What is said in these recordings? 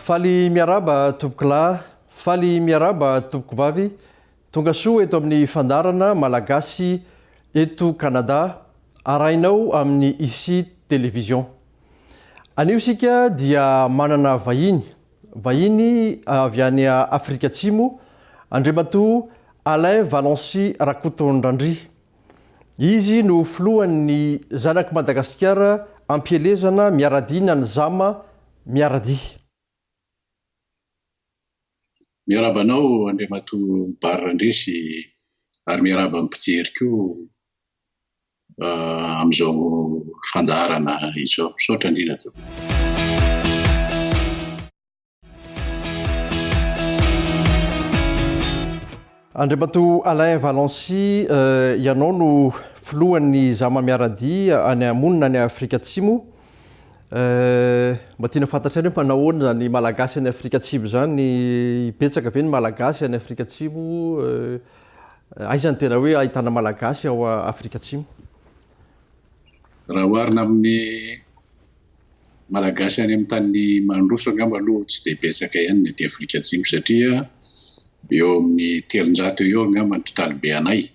Faly miarahaba tompokolahy, faly miarahaba tompokovavy, tonga soa eto amin'ny fandaharana Malagasy eto Canada, arahinao amin'ny Ici Télévision. Anio isika dia manana vahiny, vahiny avy any Afrika Atsimo, Andriamatoa Alain Valency Rakotondrandria. Izy no filohan'ny Zanak'i Madagasikara Ampielezana Miaradia na ny Zama Miaradia. Miarahaba anao Andriamatoa Bary Randresy ary miarahaba ny mpijery koa amin'izao fandaharana izao. Misaotra indrindra tompoko. Andriamatoa Alain Valency, ianao no filohan'ny Zama Miaradia any monina any Afrika Atsimo. Mba tiana fantatra ihany hoe manao ahoana izany Malagasy any Afrika Atsimo izany? Betsaka ve ny Malagasy any Afrika Atsimo? Aiza no tena hoe ahitana Malagasy ao Afrika Atsimo? Raha oharina amin'ny Malagasy any amin'ny tany mandroso angamba aloha tsy dia betsaka ihany ny aty Afrika Atsimo satria eo amin'ny 300 eo eo angamba ny totalibe anay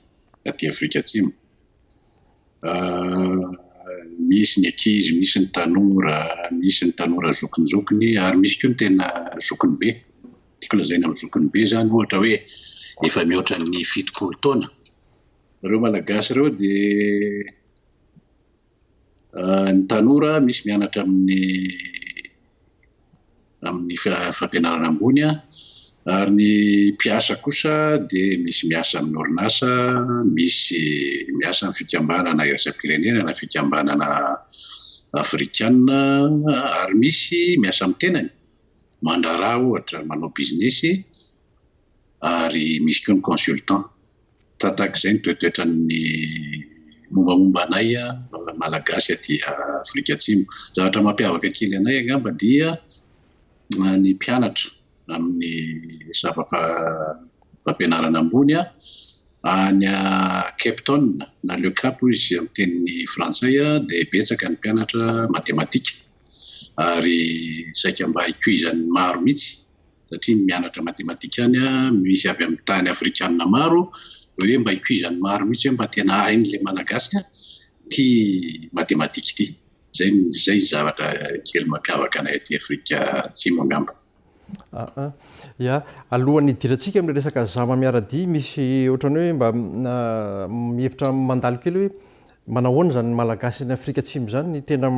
aty Afrika Atsimo. Misy ny ankizy, misy ny tanora, misy ny tanora zokinjokiny ary misy koa ny tena zokiny be. Tiako lazaina amin'ny zokiny be izany ohatra hoe efa mihoatra ny 70 taona. Ireo Malagasy ireo dia ny tanora misy mianatra amin'ny amin'ny fampianarana ambony ary ny mpiasa kosa dia misy miasa amin'ny orinasa, misy miasa amin'ny fikambanana iraisam-pirenena na fikambanana afrikana ary misy miasa amin'ny tenany, mandraharaha ohatra, manao bizinesy ary misy koa ny consultant. Tahak'izay ny toetoetran'ny mombamomba anay Malagasy aty Afrika Atsimo. Zavatra mampiavaka kely anay angamba dia ny mpianatra amin'ny zava-pampianarana ambony any Cape Town na Le Cap hoy izy amin'ny teny frantsay dia betsaka ny mpianatra matematika ary saika mba ikoizan'ny maro mihitsy satria ny mianatra matematika any misy avy amin'ny tany afrikanina maro hoe mba ikoizan'ny maro mihitsy hoe mba tena hain'ilay malagasy ity matematika ity. Izay izay ny zavatra kely mampiavaka anay aty Afrika Atsimo angamba. Aa ya, alohan'ny hidirantsika amin'ilay resaka zama miara-dia, misy ohatran'ny hoe mba mihevitra mandalo kely hoe manahoana izany malagasy any Afrika Atsimo izany, tena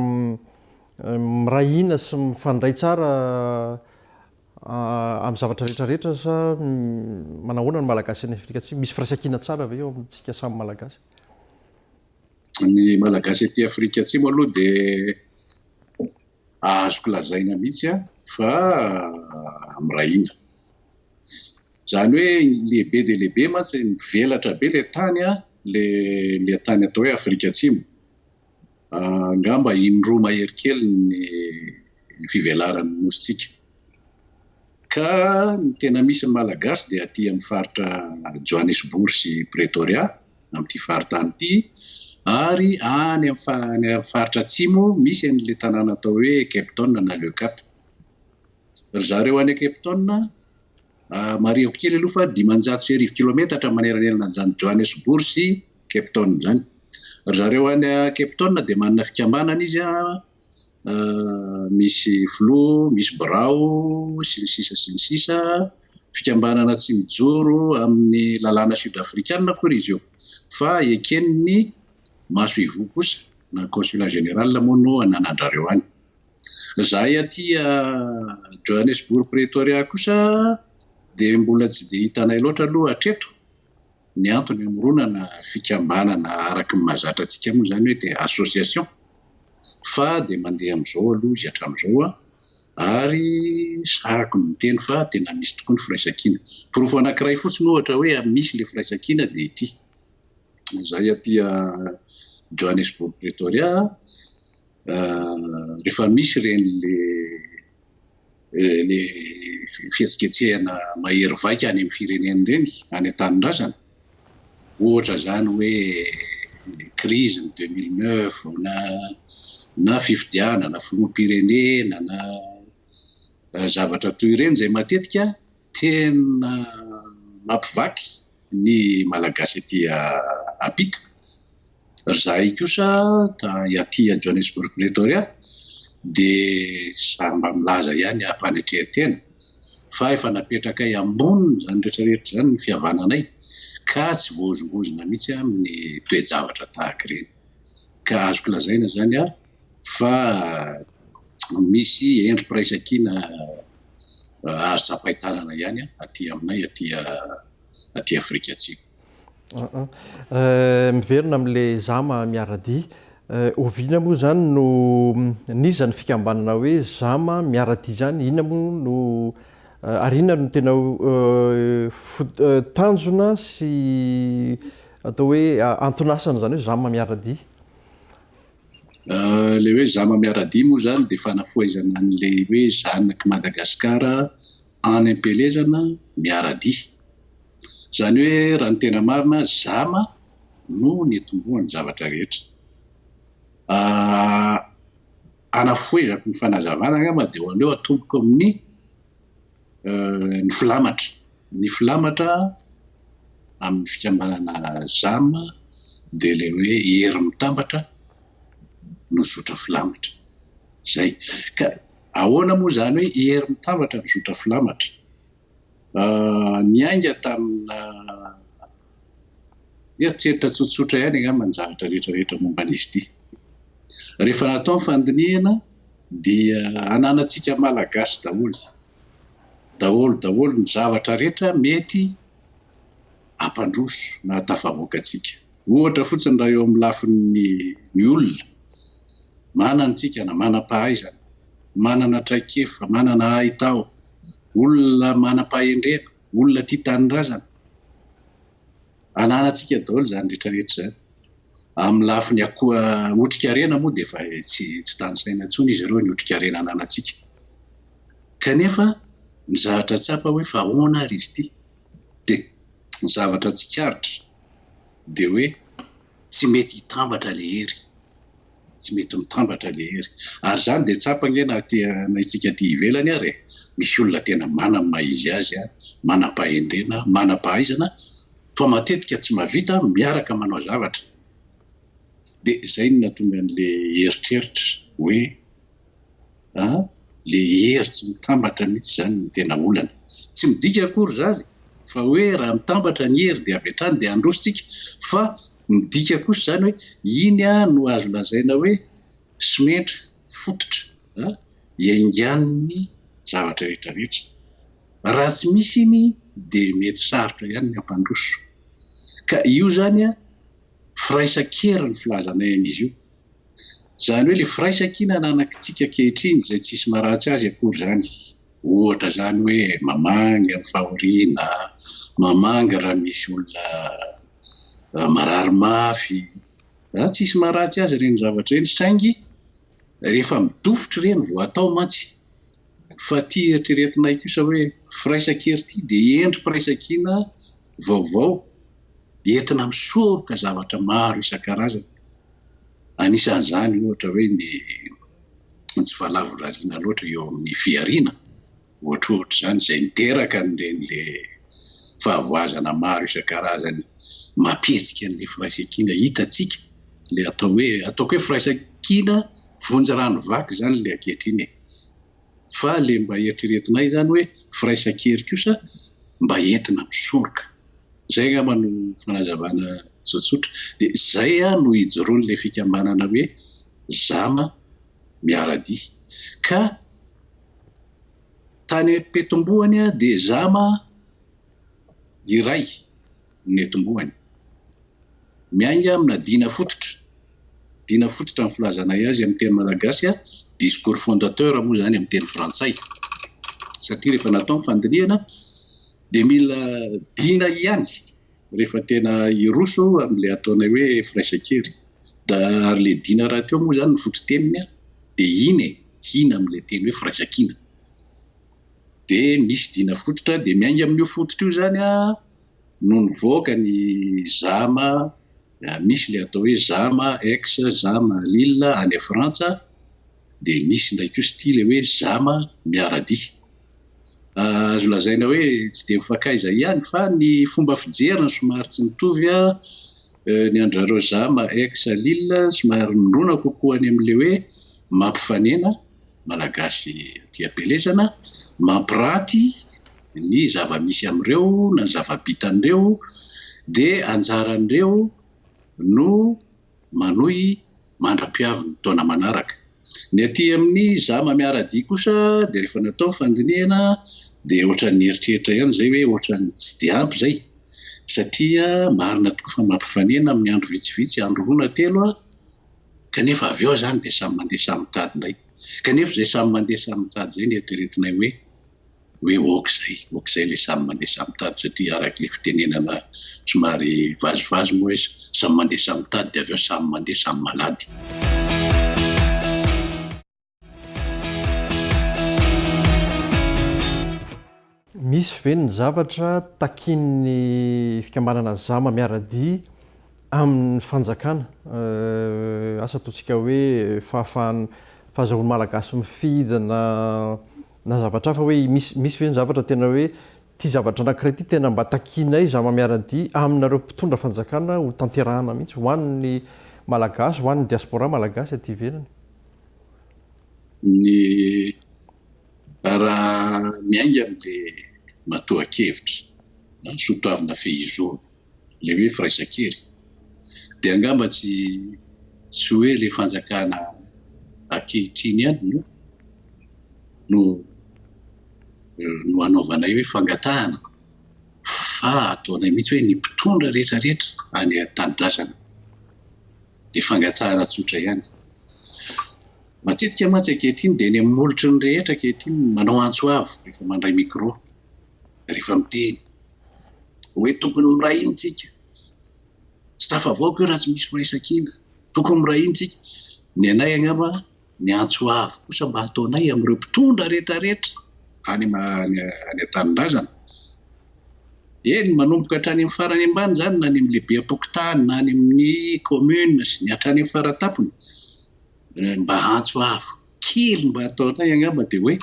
miray hina sy mifandray tsara amin'ny zavatra rehetra rehetra sa manahoana ny Malagasy any Afrika Atsimo? Misy firaisankina tsara ve eo amintsika samy Malagasy? Ny Malagasy aty Afrika Atsimo aloha dia azoko lazaina mihitsy fa miray hina. Izany hoe lehibe dia lehibe mantsy, mivelatra be ilay tany, ilay tany atao hoe Afrika Atsimo. Angamba indroa mahery kely ny fivelaran'ny nosintsika. Ka ny tena misy ny Malagasy dia aty amin'ny faritra Johannesburg sy Pretoria, amin'ity faritany ity, ary any amin'ny faritra atsimo misy an'ilay tanàna atao hoe Cape Town na Le Cap. Ry zareo any Cape Town, marihiko kely aloha fa 1500 kilometatra manelanelana an'izany Johannesburg sy Cape Town izany. Ry zareo any Cape Town dia manana fikambanana izy, misy filoha, misy birao, sy ny sisa sy ny sisa. Fikambanana tsy mijoro amin'ny lalàna sud afrikana akory izy io, fa eken'ny masoivoho kosa, na ny consulat général moa no ananan-drareo any. Izahay aty Johannesburg Pretoria kosa dia mbola tsy dia hitanay loatra aloha hatreto ny antony hamoronana fikambanana araka ny mahazatra antsika moa izany hoe dia association fa dia mandeha amin'izao aloha izy hatramin'izao ary sahako ny miteny fa tena misy tokoa ny firaisankina. Porofo anankiray fotsiny ohatra hoe misy ilay firaisankina dia ity. Izahay aty Johannesburg Pretoria rehefa misy ireny le fihetsiketsehana mahery vaika any amin'ny firenena ireny, any an-tanindrazana, ohatra izany hoe crise ny 2009 na na fifidianana filoham-pirenena na. Zavatra toy ireny izay matetika tena mampivaky ny Malagasy aty ampita. Ry zahay kosa aty Johannesburg Pretoria dia samy mba milaza ihany am-panetren-tena fa efa napetrakay ambonin'izany rehetra rehetra izany ny fihavananay ka tsy voahozongozona mihitsy amin'ny toe-javatra tahaka ireny. Ka azoko lazaina izany fa misy endri-piraisankina azo tsapain-tanana ihany aty aminay aty aty Afrika Atsimo. Miverina amin'ilay Zama miara-dia. Oviana moa izany no nisy izany fikambanana hoe Zama miara-dia izany? Inona moa no ary inona no tena tanjona sy atao hoe anton'asan'izany hoe Zama miara-dia? Ilay hoe Zama miara-dia moa izany dia fanafohezana an'ilay hoe zanak'i Madagasikara any am-pielezana miara-dia. Izany hoe raha ny tena marina, Zama no nitomboan'ny zavatra rehetra. Hanafohezako ny fanazavana angamba dia aleo atomboko amin'ny ny filamatra. Ny filamatra amin'ny fikambanana Zama dia ilay hoe hery mitambatra no zotra filamatra. Izay. Ka ahoana moa izany hoe hery mitambatra no zotra filamatra? Niainga tamina eritreritra tsotsotra ihany angamba ny zavatra rehetra rehetra momba an'izy ity. Rehefa natao ny fandinihana dia ananantsika Malagasy daholo, daholo daholo ny zavatra rehetra mety hampandroso na hahatafavoaka antsika. Ohatra fotsiny raha eo amin'ny lafiny ny olona, manana isika na manam-pahaizana, manana traikefa, manana haitao, olona manam-pahendrena, olona tia tanindrazana. Ananantsika daholo izany rehetra rehetra izany. Amin'ny lafiny akoa otrikarena moa dia efa tsy tsy tanisaina intsony izy ireo ny otrikarena ananantsika. Kanefa ny zavatra tsapa hoe fa ahoana ary izy ity? Dia ny zavatra tsikaritra dia hoe tsy mety hitambatra ilay hery. Tsy mety mitambatra ilay hery. Ary izany dia tsapa ange na aty na isika aty ivelany ary e. Misy olona tena manana ny maha izy azy, manam-pahendrena, manam-pahaizana, fa matetika tsy mahavita miaraka manao zavatra. Dia izay no nahatonga an'ilay eritreritra hoe an, ilay hery tsy mitambatra mihitsy izany no tena olana. Tsy midika akory izany fa hoe raha mitambatra ny hery dia avy hatrany dia handroso isika, fa Midika kosa izany hoe iny no azo lazaina hoe simenitra fototra iaingan'ny zavatra rehetra rehetra. Raha tsy misy iny dia mety sarotra ihany ny hampandroso. Ka io izany firaisan-kery ny filazanay an'izy io. Izany hoe ilay firaisankina ananantsika ankehitriny izay tsisy maharatsy azy akory izany. Ohatra izany hoe mamangy amin'ny fahoriana, mamangy raha misy olona marary mafy. Tsisy maharatsy azy ireny zavatra ireny saingy rehefa midofotra ireny vao atao mantsy. Fa ity eritreretinay kosa hoe firaisan-kery ity dia endri-piraisankina vaovao entina misoroka zavatra maro isan-karazany. Anisan'izany ohatra hoe ny tsy fahalavorariana loatra eo amin'ny fihariana, ohatrohatra izany, izay miteraka an'ireny ilay fahavoazana maro isan-karazany mampihetsika an'ilay firaisankina hitantsika, ilay atao hoe, ataoko hoe firaisankina vonjy rano vaky izany ilay ankehitriny e! Fa ilay mba eritreretinay izany hoe firaisan-kery kosa mba entina misoroka. Izay angamba no fanazavana tsotsotra. Dia izay no ijoroan'ilay fikambanana hoe Zama miara-dia. Ka tany am-pitomboany dia Zama iray no niatombohany. Miainga amina dina fototra. Dina fototra ny filazanay azy amin'ny teny malagasy, discours fondateur moa izany amin'ny teny frantsay. Satria rehefa natao ny fandinihana dia mila dina ihany rehefa tena hiroso amin'ilay ataonay hoe firaisan-kery. Ary ilay dina rahateo moa izany ny fototeniny dia iny e, hina amin'ilay teny hoe firaisankina. Dia misy dina fototra, dia miainga amin'io fototra io izany no nivoaka ny Zama, misy ilay atao hoe Zama ex Zama Lille any Frantsa, dia misy indray kosa ity ilay hoe Zama miara-dia. Azo lazaina hoe tsy dia mifankaiza ihany fa ny fomba fijeriny somary tsy mitovy. Ny an-dRareo Zama ex Lille somary mirona kokoa any amin'ilay hoe mampifanena Malagasy aty am-pielezana, mampiraty ny zava-misy amin'ireo na ny zava-bitan'ireo dia anjaran'ireo no manohy mandra-piavy ny taona manaraka. Ny aty amin'ny Zama miara-dia kosa dia rehefa natao ny fandinihana dia ohatran'ny eritreritra ihany izay hoe ohatran'ny tsy dia ampy izay satria marina tokoa fa mampifanena amin'ny andro vitsivitsy, andro roa na telo kanefa avy eo izany dia samy mandeha samy mitady indray. Kanefa izay samy mandeha samy mitady izay no eritreretinay hoe hoe ok izay, ok izay ilay samy mandeha samy mitady satria araka ilay fitenenana somary vazivazy moa hoe samy mandeha samy mitady dia avy eo samy mandeha samy malady. Misy ve ny zavatra takian'ny fikambanana Zama miara-dia amin'ny fanjakana? Asa ataontsika hoe fahafahan'ny fahazahoan'ny Malagasy mifidy na na zavatra hafa hoe misy misy ve ny zavatra tena hoe ity zavatra anankiray ity tena mba takianay Zama miara-dia aminareo mpitondra fanjakana ho tanterahana mihitsy ho an'ny Malagasy, ho an'ny diaspora malagasy aty ivelany? Ny raha miainga amin'ilay matoan-kevitra na soatoavina fehizoro, ilay hoe firaisan-kery, dia angamba tsy tsy hoe ilay fanjakana ankehitriny ihany no no no anaovanay hoe fangatahana fa ataonay mihitsy hoe ny mpitondra rehetra rehetra any an-tanindrazana dia fangatahana tsotra ihany. Matetika mantsy ankehitriny dia eny amin'ny molotry ny rehetra ankehitriny no manao antso avo rehefa mandray micro, rehefa miteny hoe tokony miray hina isika, tsy tafavoaka io raha tsy misy firaisankina, tokony miray hina isika. Ny anay angamba ny antso avo kosa mba ataonay amin'ireo mpitondra rehetra rehetra any any an-tanindrazana, eny manomboka hatrany amin'ny farany ambany izany na any amin'ny lehibeam-pokontany na any amin'ny commune sy ny hatrany amin'ny faratampony, Mba antso avo kely mba ataonay angamba dia hoe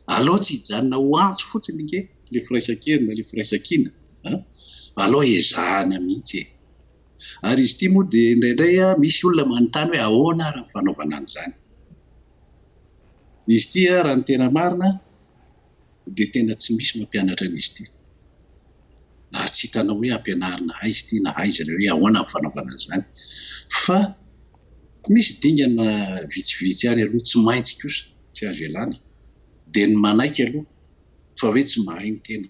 alao tsy hijanona ho antso fotsiny ange ilay firaisan-kery na ilay firaisan-kina a! Alao ezahana mihitsy e! Ary izy ity moa dia indraindray misy olona manontany hoe ahoana ary ny fanaovana an'izany? Izy ity raha ny tena marina dia tena tsy misy mampianatra an'izy ity. Ary tsy hitanao hoe ampianarina aiza ity na aiza ilay hoe ahoana ny fanaovana an'izany. Fa misy dingana vitsivitsy ihany aloha tsy maintsy kosa tsy azo ialana dia ny manaiky aloha fa hoe tsy mahay ny tena.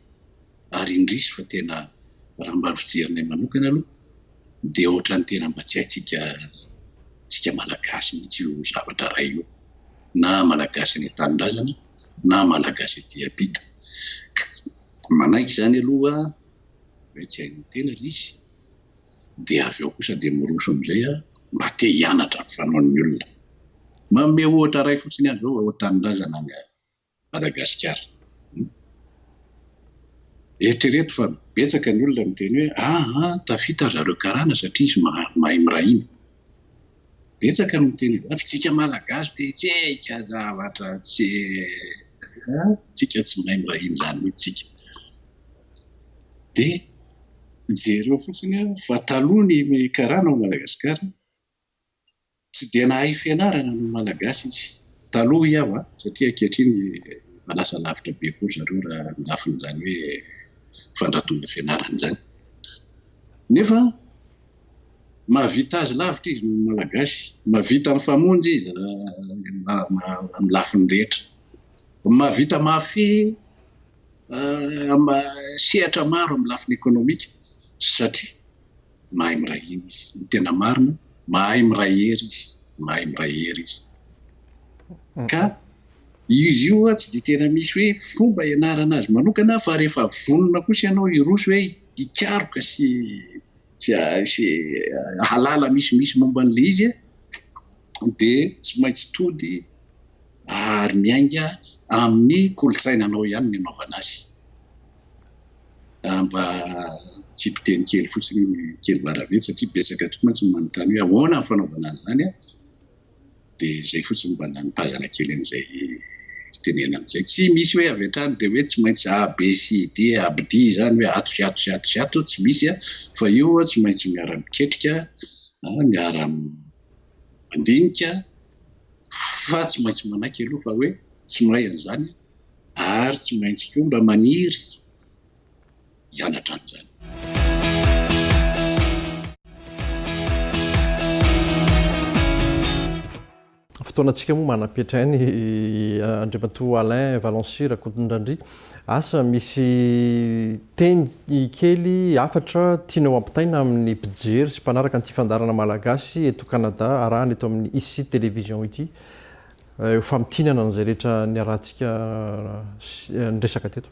Ary indrisy fa tena raha mba ny fijerinay manokana aloha dia ohatran'ny tena mba tsy haintsika tsika Malagasy mihitsy io zavatra iray io. Na Malagasy any an-tanindrazana na Malagasy aty am-pita. Ka manaiky izany aloha hoe tsy hain'ny tena ilay izy, dia avy eo kosa dia miroso amin'izay mba te hianatra ny fanaon'ny olona. Manome ohatra iray fotsiny aho izao ao an-tanindrazana any Madagasikara. Eritrereto fa betsaka ny olona miteny hoe aa tafita ry zareo karana satria izy mahay miray hina. Betsaka no miteny hoe fa tsika malagasy ve tsika zavatra tsy tsika tsy mahay miray hina izany mihitsy tsika. Dia jereo fotsiny fa taloha ny karana ao Madagasikara Tsy dia nahay fianarana ny Malagasy izy taloha hoy aho a, satria ankehitriny efa lasa lavitra be koa ry zareo raha ny lafin'izany hoe fandratoana fianarana izany. Nefa mahavita azy lavitra izy ny Malagasy, mahavita mifamonjy izy amin'ny lafiny rehetra, mahavita mahafehy sehatra maro amin'ny lafiny ekonomika satria Mahay miray hina izy. Ny tena marina, mahay miray hery izy. Mahay miray hery izy. Ka izy io tsy dia tena misy hoe fomba ianarana azy manokana fa rehefa vonona kosa ianao hiroso hoe hikaroka sy sy hahalala misimisy momba an'ilay izy dia tsy maintsy tody ary miainga amin'ny kolontsainanao ihany ny anaovana azy. Mba tsy mpiteny kely fotsiny kely varavetsy satria betsaka tokoa mantsy ny manontany hoe ahoana ny fanaovana an'izany an, dia izay fotsiny mba nanipazana kely an'izay. itenenana an'izay. Tsy misy hoe avy hatrany dia hoe tsy maintsy A, B, C, D, A, B, D izany hoe ato sy ato sy ato sy ato, tsy misy fa io tsy maintsy miara-miketrika, miara-mandinika fa tsy maintsy manaiky aloha fa hoe tsy mahay an'izany ary tsy maintsy koa mba maniry hianatra an'izany. Fotoanantsika moa manam-petra ihany Andriamatoa Alain Valency Rakotondrandria. Asa misy teny kely, hafatra tianao ampitaina amin'ny mpijery sy mpanaraka an'ity fandaharana Malagasy eto Canada arahana eto amin'ny Ici Télévision ity ho famintinana an'izay rehetra niarahantsika niresaka teto.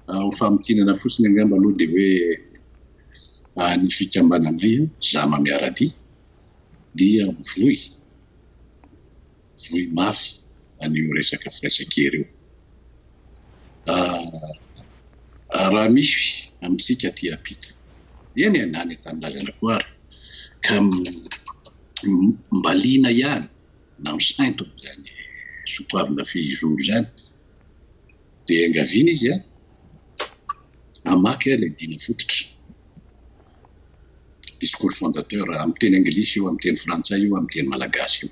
Ho famintinana fotsiny angamba aloha dia hoe ny fikambananay Zama Miaradia dia mivoy, mivoy mafy an'io resaka firaisan-kery io. Raha misy amintsika aty ampita, eny e, na any an-tanindrazana koa ary, ka mba liana ihany na misintona izany soatoavina fehizoro izany, dia iangaviana izy hamaky ilay dina fototra. Discours fondateur, amin'ny teny anglisy io, amin'ny teny frantsay io, amin'ny teny malagasy io.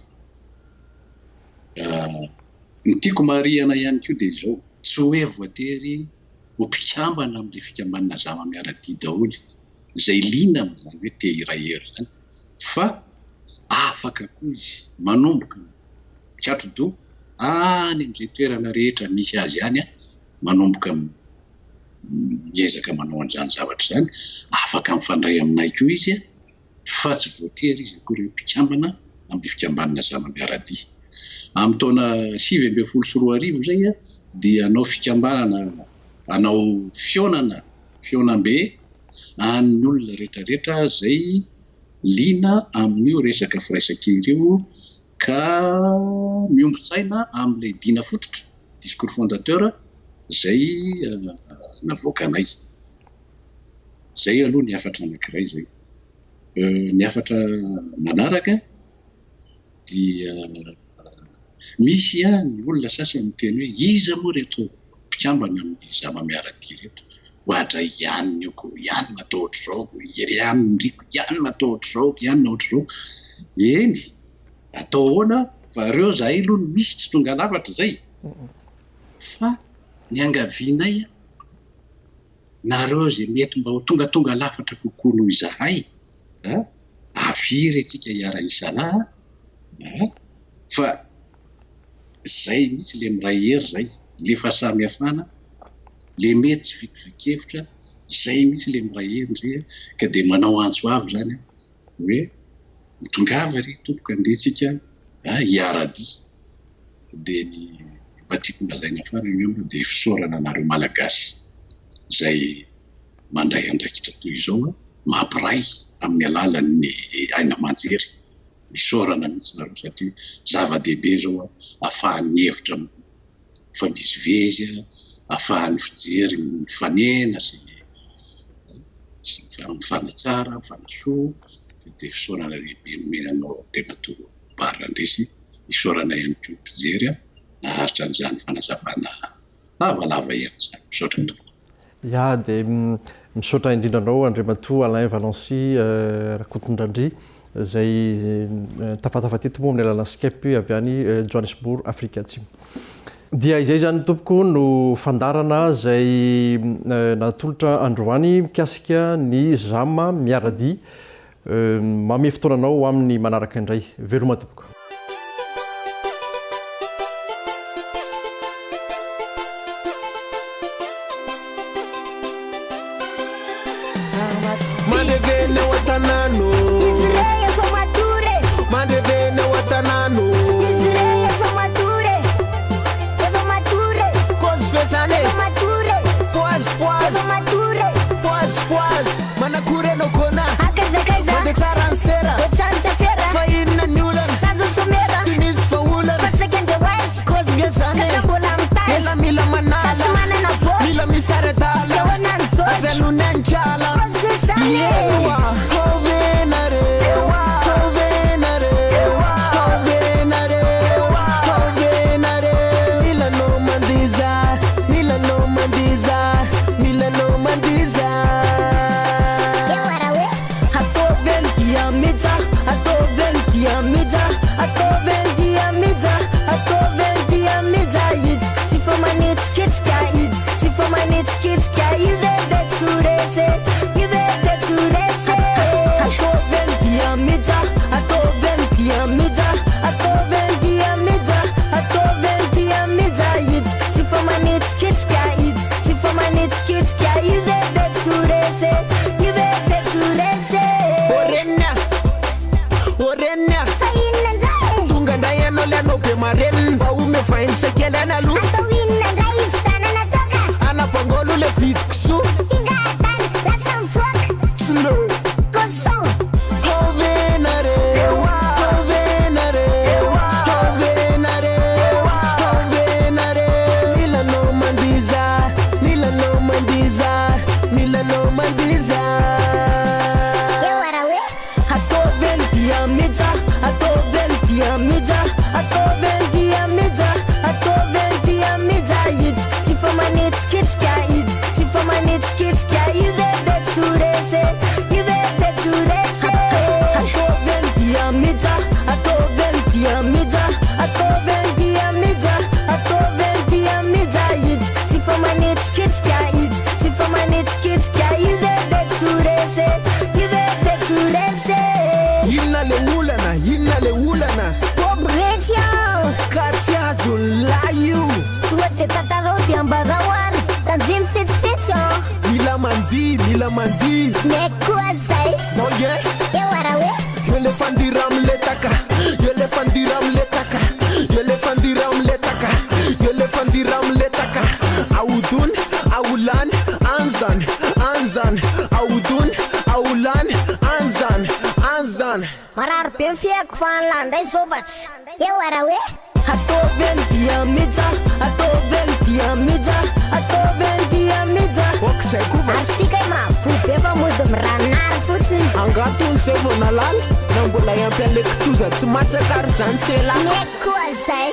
Ny tiako marihana ihany koa dia izao, tsy hoe voatery ho mpikambana amin'ilay fikambanana Zava-miara-dia daholo izay liana amin'izany hoe te hiray hery izany fa afaka koa izy manomboka mikatro-doha any amin'izay toerana rehetra misy azy any manomboka miezaka manao an'izany zavatra izany, afaka mifandray aminay koa izy fa tsy voatery izy akory hoe mpikambana amin'ny fikambanana Zava-miara-dia. Amin'ny taona 2019 izay dia hanao fikambanana, hanao fihaonana, fihaonambe an'ny olona rehetrarehetra izay liana amin'io resaka firaisan-kery io ka miombon-tsaina amin'ilay dina fototra. Discours fondateur izay navoakanay. Izay aloha ny hafatra anankiray izay. Ny hafatra manaraka dia misy ihany ny olona sasany miteny hoe iza moa ireto mpikambana amin'ny zava-miara-dia ireto? Oadray ihany io ko, ihany natao ohatr'izao ko, iry ihany ry ko, ihany natao ohatr'izao ko, ihany ohatr'izao. Eny, Atao ahoana fa reo zahay aloha no misy tsy tonga lafatra zay fa ny angavianay nareo zay mety mba ho tongatonga lafatra kokoa noho izahay a, avia re tsika hiara hisalahy a, fa zay mihitsy le miray hery zay, le fahasamihafana, le mety tsy fitovian-kevitra, zay mihitsy le miray hery ndry a, ka dia manao antso avo zany aho hoe. Mitongava re tompoko andeha tsika hiara-dia. Dia ny mba tiako lazaina farany angamba dia fisaorana anareo Malagasy izay mandray andraikitra toy izao mampiray amin'ny alalan'ny haino aman-jery. Isaorana mihitsy nareo satria zava-dehibe izao ahafahan'ny hevitra mifamezivezy, ahafahan'ny fijery mifanena sy mifanatsara, mifanasoa. Dia fisaorana lehibe nomena anao Andriamatoa Bary Randresy. Isaorana ihany koa ny mpijery naharitra an'izany fanazavana lavalava ihany izany. Misaotra tompoko. Ya, dia misaotra indrindra anao Andriamatoa Alain Valency Rakotondrandria izay nitafatafa teto moa amin'ny alalan'ny Skype avy any Johannesburg Afrika Atsimo. Dia izay izany tompoko no fandaharana izay natolotra androany mikasika ny Zama miara-dia. Mamehy fotoana anao ho amin'ny manaraka indray. Veloma tompoko. Mandevena ao an-tanàna ô. Izy ireo efa matory e. Mandevena ao an-tanàna ô. Izy ireo efa matory e. Efa matory e. Kôzy ve zany e? Efa matory e. Fohazy fohazy. Efa matory e. Fohazy fohazy. Manakory enao kôna. Akaizakaiza. Mandeha tsara ny sera. Ohatran'ny tsy afera. Fa inona ny olana? Sazo somera. Ty misy vahaolana. Fa tsy saika andeha ho aiza. Kôzy nge zany e. Ka tsy mbola mitaiza. Ela mila manala. Sa tsy manana bôty. Mila misy ara-dalana. Dia ahoana ny bôty. Ajanony any kala. Kôzy ve zany e. Eny oa. Hao ve nareo. Hao ve nareo. Hao ve nareo. Hao ve nareo. manitsikitsika io ve de tsy ho resy e, io ve de tsy ho resy e. Ataovy ny dia mija, ataovy ny dia mija, ataovy ny dia mija, ataovy ny dia mija. Itsiko tsy fa manitsikitsika, itsiko tsy fa manitsikitsika io ve de tsy ho resy e, io ve de tsy ho resy e. Ô reniny a! Ô reniny a! Fa inona indray e? Tonga indray ianao le anao be marenina. Mba omeo vahiny kely any aloha. Atao inona indray hividianana toaka? Anabangolo le vidy kisoa. Tonga adala, lasa mivoaka. Tsy le. Cochon. Hovenareo, hovenareo, hovenareo, hovenareo. Mila anao mandiza, mila anao mandiza, mila anao mandiza. Eo ara hoe. Ataovy ny dia mija, ataovy ny dia mija, ataovy ny dia mija, ataovy ny dia mija. Itsiko tsy fa manitsikitsika, itsiko tsy fa manitsikitsika io ve de tsy ho resy e, io ve de tsy ho resy e. Ataovy ny dia mija, ataovy ny dia mija, ataovy ny dia mija, ataovy ny dia mija. Itsiko tsy fa manitsikitsika, itsiko tsy fa manitsikitsika io ve de tsy ho resy e, io ve de tsy ho resy e. Inona le olana, inona le olana? Bobretsy. Ka tsy azon'ny lahy io. Tonga de tantarao de ambarao ary tanjemy fetsifetsy an. Mila mandihy, mila mandihy. Maiky koa zay. Donc e. Eo ara hoe. Elefandira miletaka, elefandira miletaka, elefandira miletaka, elefandira miletaka. Aodony, aolany, anzany, anzany. Aodony, aolany, anzany, anzany. Marary be ny fiaiko fa ny lahy indray zao fa tsy. Eo ara hoe. Ataovy ny dia mija, ataovy ny dia mija, ataovy ny dia mija. Ok zay koa va. Ary tsika hoe mahavoa be fa mody miranary fotsiny. Angatony zay vao nalala, na mbola hiampy an'ilay kitoza tsy masaka ary zany tsy ela. Maiky koa zay.